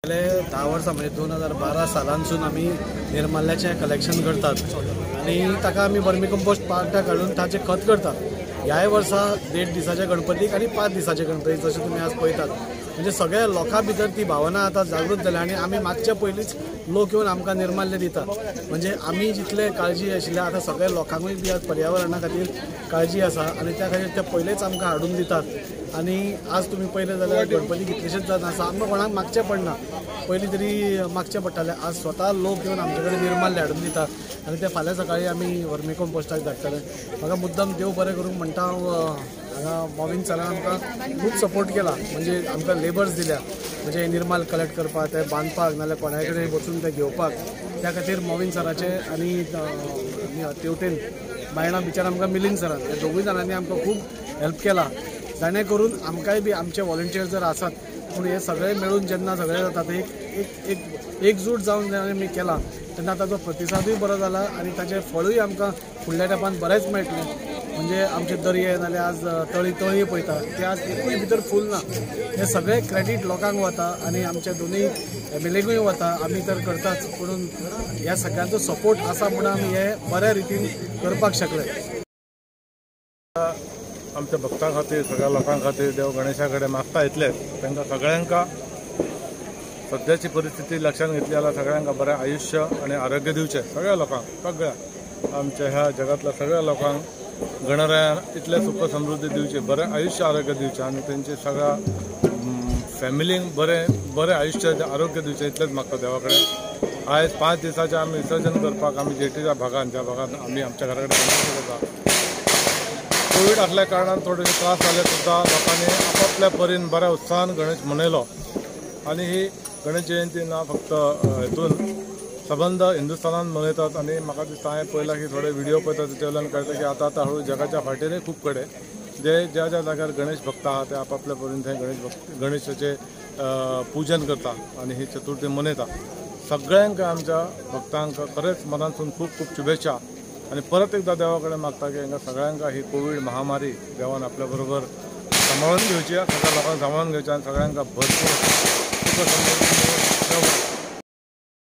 गेले 10 वर्सां म्हणजे 2012 सालांसून आमी निर्माल्याचें कलेक्शन करतात आनी ताका आमी वर्मी कंपोस्ट पार्टाक घालून ताचें खत करतात. ह्याय वर्सा 1.5 दिसाच्या गणपतीक आनी 5 दिसाचे गणपतीक जशें तुमी आज पळयतात, म्हणजे सगळ्या लोकां भितर ती भावना आतां जागृत जाल्या आनी आमी मागच्या पयलींच लोक येवन आमकां निर्माल्य दितात. म्हणजे आमी जितले काळजी आशिल्ले आतां सगळ्या लोकांकूय बी आज पर्यावरणा खातीर काळजी आसा आनी त्या खातीर ते पयलेच आमकां हाडून दितात. आनी आज तुमी पळयलें जाल्यार गणपती कितलेशेच जाण आसा, आमकां कोणाक मागचें पडना, पयलीं तरी मागचें पडटालें. आज स्वता लोक येवन आमचे कडेन निर्माल्य हाडून दितात आनी ते फाल्यां सकाळीं आमी वर्मी कंपोस्टाक धाडटले. म्हाका मुद्दम देव बरें करूंक म्हणटा हांव, हांगा मोविन सरान आमकां खूब सपोर्ट केला, म्हणजे आमकां लेबर्स दिल्या, म्हणजे निर्माल कलेक्ट करपाक, ते बांदपाक, नाजाल्यार कोणाय कडेन वचून ते घेवपाक, त्या खातीर मोविन सराचे आनी तेवटेन बायणा बिचार आमकां मिलिंद सरान, ह्या दोगूय जाणांनी आमकां खूब हेल्प केला, जाणे करून आमकांय बी आमचे वॉलंटियर जर आसात पूण हे सगळे मेळून जेन्ना सगळे जाता ते एक एक एकजूट जावन जेन्ना आमी केला तेन्ना ताचो प्रतिसादूय बरो जाला आनी ताचें फळूय आमकां फुडल्या तेंपान बरेंच मेळटलें. म्हणजे आमचे दर्ये नाल्यार आज तळी तळी पळयता ते आज एकूय भितर फूल ना, हे सगळे क्रेडीट लोकांक वता आनी आमच्या दोनूय एमएलएकूय वता. आमी तर करताच, पूण ह्या सगळ्यांचो सपोर्ट आसा म्हणून आमी हे बऱ्या रितीन करपाक शकले. आमच्या भक्तां खातीर, सगळ्या लोकां खातीर देव गणेशा कडेन मागता इतलेंच, तांकां सगळ्यांक सद्याची परिस्थिती लक्षांत घेतली जाल्यार सगळ्यांक बरें आयुश्य आनी आरोग्य दिवचें. सगळ्या लोकांक, सगळ्या आमच्या ह्या जगांतल्या सगळ्या लोकांक गणरायान इतलें सुख समृद्धी दिवची, बरें आयुश्य आरोग्य दिवचें आनी तेंचे सगळ्या फॅमिलींक बरें बरें आयुश्य आरोग्य दिवचें इतलेंच मागता देवा कडेन. आयज 5 दिसाचें आमी विसर्जन करपाक आमी जेटीच्या भागान, ज्या भागान आमी आमच्या घरा कडेन करता, कोवीड आसल्या कारणान थोडेशे त्रास जाले सुद्दां लोकांनी आपापल्या परीन बऱ्या उत्साहान गणेश मनयलो. आनी ही गणेश जयंती ना फक्त हेतून सबंद हिंदुस्थानान मनयतात आनी म्हाका दिसता हांवें पळयलां की थोडे व्हिडिओ पळयता तेचे वयल्यान कळटा की आतां आतां हळू जगाच्या फाटीरय खूब कडेन जे ज्या ज्या जाग्यार गणेश भक्त आहा ते आपापल्या परीन थंय गणेश भक्त गणेशाचें पुजन करता आनी ही चतुर्थी मनयता. सगळ्यांक आमच्या भक्तांक खरेंच मनांतसून खूब खूब शुभेच्छा आनी परत एकदा देवा कडेन मागता की हांकां सगळ्यांक ही कोवीड महामारी देवान आपल्या बरोबर सांबाळून घेवची, सगळ्या लोकांक सांबाळून घेवची आनी सगळ्यांक भरपूर सुख समृद्धी.